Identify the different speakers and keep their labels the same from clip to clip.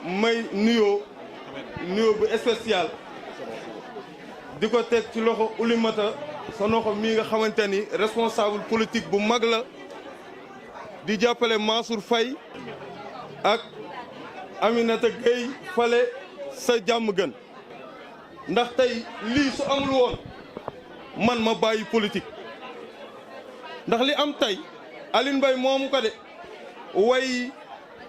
Speaker 1: may nuyoo bu spécial di ko teg ci loxo Oulimata sa loxo mii nga xamante ni responsable politique bu mag la di jàppale Mansour Faye ak Aminata Gueye fale sa jàmm gën ndax tey lii su amul woon man ma bàyyi politique ndax li am tey Aline Mbaye moomu ko de way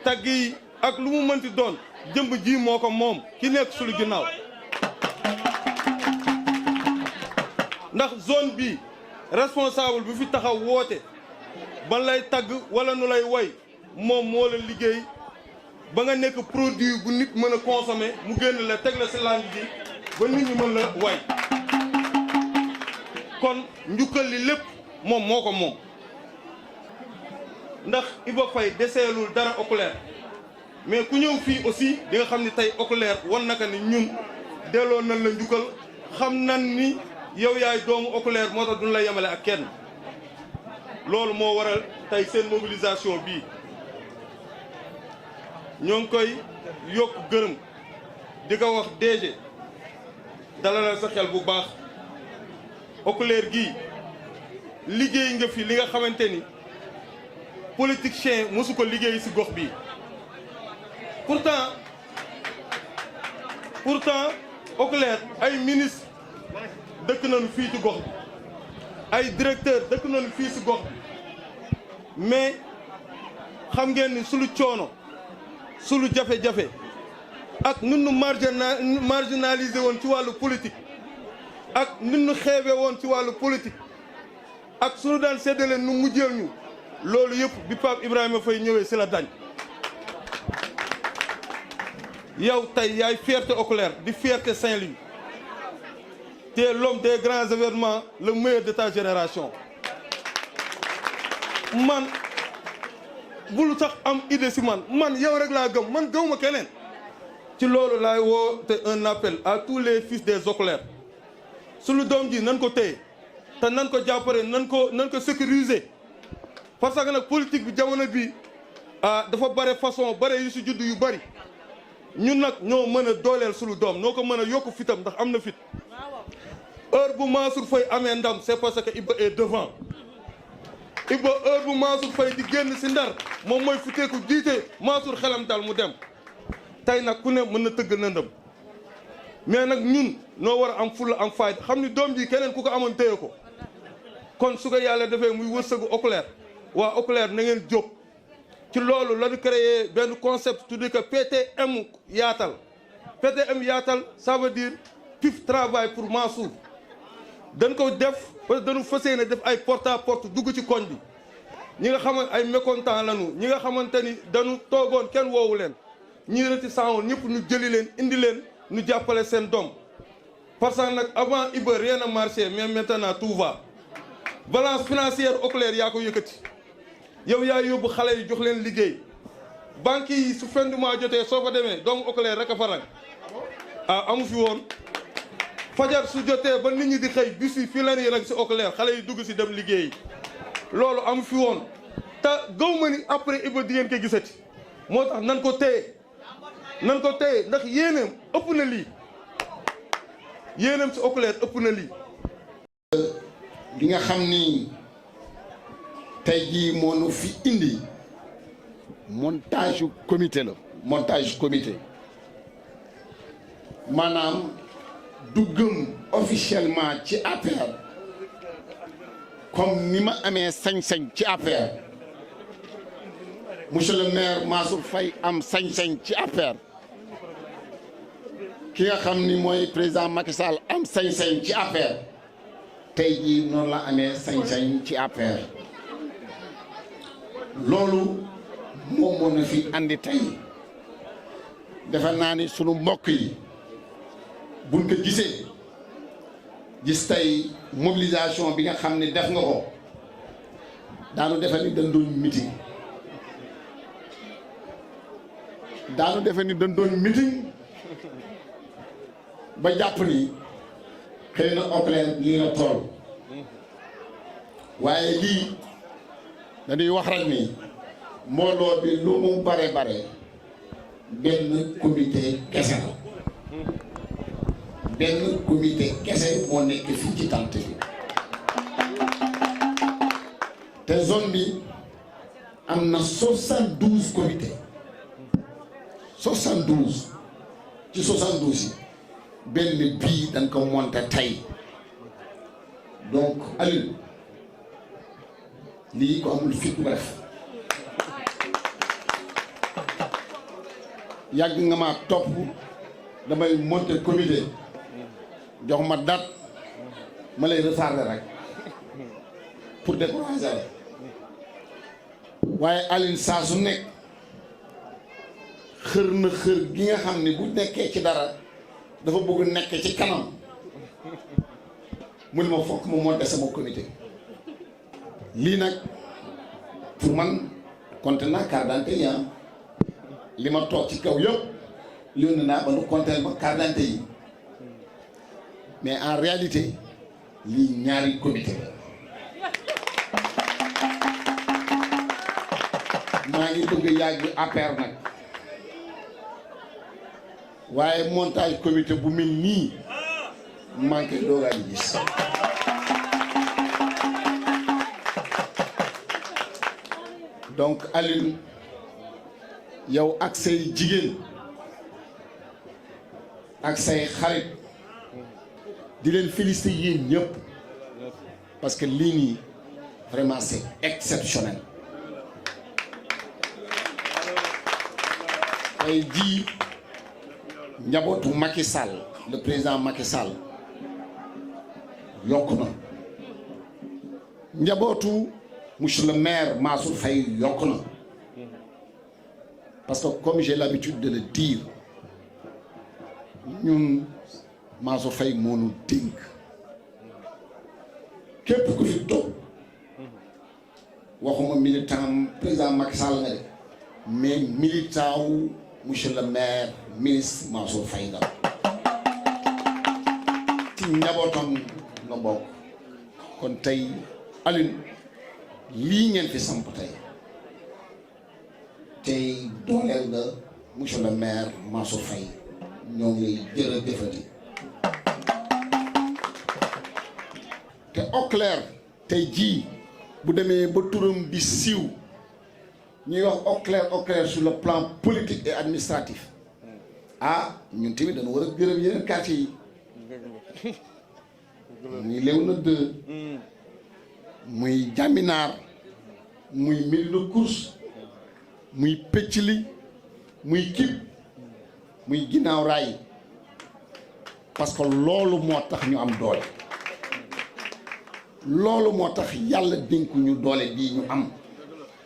Speaker 1: tagg yi ak lu mu mënti doon jëmb ji moo ko moom ki nekk sulu ginnaaw ndax zone bi responsable bu fi taxaw woote ban lay tagg wala nu lay way moom moo la liggéey ba nga nekk produit bu nit mën a consommer mu génn la teg la si langue ji ba nit ñi mën la way kon njukkal li lépp moom moo ko moom ndax Iba Faye deseelul dara Oculaire mais ku ñëw fii aussi di nga xam ni tey Oculaire wan naka ni ñun delloo nañ la njukkal xam nan ni yow yaay doomu Oculaire moo tax duñ la yemale ak kenn loolu moo waral tey seen mobilisation bii ñoo ngi koy yokk gërëm di ko wax DG dalalal sa xel bu baax Oculaire gii liggéey nga fi li nga xamante ni politicien mosu ko liggéey ci gox bii pourtant Oculaire ay ministre dëkk nañu fii ci gox bi ay directeur dëkk nañu fii ci gox bi mais xam ngeen ni sulu coono sulu jafe-jafe ak nun nu marginalisé woon ci wàllu politique ak nun nu xeebe woon ci wàllu politique ak sunu daan séddale nu mujjeel ñu loolu yëpp bi Pape Ibrahima Faye ñëwee ci la dañ yow tey yaay fierté Oculaire di fierté Saint-Louis te l'homme des grands événements le meilleur de ta génération man bul sax am idée ci man yow rek laa gëm man gëwuma keneen ci loolu laay woote un appel à tous les fils des Oculaires suñu doom ji nan ko téye te nan ko jàppale nan ko sécuriser parce que nag politique bi jamono bi dafa bare façon bare yu ci judd yu bari ñun nag ñoo mën a dooleel suñu doom noo ko mën a yokk fitam ndax am na fit heure bu Mansour Faye amee ndam c'est parce que Iba est devant Iba heure bu Mansour Faye di génn ci Ndar moom mooy futeeku jiite Mansour xelam dal mu dem tey nag ku ne mën na tëgg nëndam mais nag ñun noo war a am fulla am fayda xam ni doom ji keneen ku ko amoon téye ko kon su ko yàlla defee muy wërsëgu Oculaire waa Oculaire na ngeen jóg ci loolu la ñu créé benn concept tudde que PTM yaatal PTM yaatal ça veut dire PIF travail pour Mansour dañ ko def parce que dañu fas yéene def ay porte à porte dugg ci koñ bi ñi nga xamante ay mécontent lañu ñi nga xamante ni dañu toogoon kenn woowu leen ñi réticent woon ñëpp ñu jëli leen indi leen ñu jàppale seen doom parce que nag avant Iba rien n'a marché mais maintenant tout va balance financière Oculaire yaa ko yëkkati yow yaa yóbbu xale yi jox leen liggéey banque yi su fin du mois jotee soo fa demee doomu Oculaire rek a fa rang amu fi woon fajar su jotee ba nit ñi di xëy bis yi fii la nii rek si Oculaire xale yi dugg si dem liggéey loolu amu fi woon te gaw ma ni après Iba di ngeen ko gisati moo tax nan ko téye ndax yéeneem ëpp na lii yéeneem si Oculaire ëpp na lii.
Speaker 2: li nga xam ni tey jii moo nu fi indi montage comité la montage comité maanaam duggam officiellement ci APR comme ni ma amee sañ-sañ ci APR monsieur le maire Mansour Faye am sañ-sañ ci APR ki nga xam ni mooy président Macky Sall am sañ-sañ ci APR tey jii noonu la amee sañ-sañ ci APR loolu moom moo na fi andi tey defe naa ni sunu mbokk yi buñ ko gisee gis tey mobilisation bi nga xam ne def nga ko daanu defe ni dañ doon meeting ba jàpp ni xëy na Oculaire lii la tool waaye lii dañuy wax rek ni mbooloo bi lu mu bare benn comité kese la benn comité kese moo nekk fii ci tànt bi te zone bi am na 72 comités 72 ci 72 yi benn bii dañ ko monté tey donc Aliou lii ko amul fit bu def yàgg nga ma topp damay monter comité jox ma date ma lay retarder rek pour décourager la waaye Aliou saa su nekk xër na xër gi nga xam ne bu nekkee ci dara dafa bëgg nekk ci kanam mu ne ma fokk ma monter sama comité lii nag pour man compté naa carte d'identité yi li ma toog ci kaw yëpp yónni naa ba nu compté ma carte d'identité yi mais en réalité lii ñaari comité la maa ngi bëgg yàgg APR nag waaye montage comité bu mel nii manqué doogaa di gis donc Aliou yow ak say jigéen ak say xarit di leen féliciter yéen ñëpp parce que lii nii vraiment c'est exceptionnel tey jii njabootu Macky Sall le président Macky Sall yokk na njabootu monsieur le maire Mansour Faye yokk na parce que comme j'ai l'habitude de le dire ñun Mansour Faye moo nu dénk képp ku fi toog waxuma militant président Macky Sall nga de mais militant wu monsieur le maire ministre Mansour Faye nga ci njabootam nga bokk kon tey Aliou lii ngeen fi samp tey dooleel nga monsieur le maire Mansour Faye ñoo ngi lay jërëjëfati te Auclair tey jii bu demee ba turam di siiw ñuy wax Auclair sur le plan politique et administratif ñun tamit dañu war a gërëm yeneen quartier yi muy Léona 2 muy Jaminaar muy Médina Course muy Pëccli muy Kip muy Ginnaaw Raay parce que loolu moo tax ñu am doole loolu moo tax yàlla dénku ñu doole bii ñu am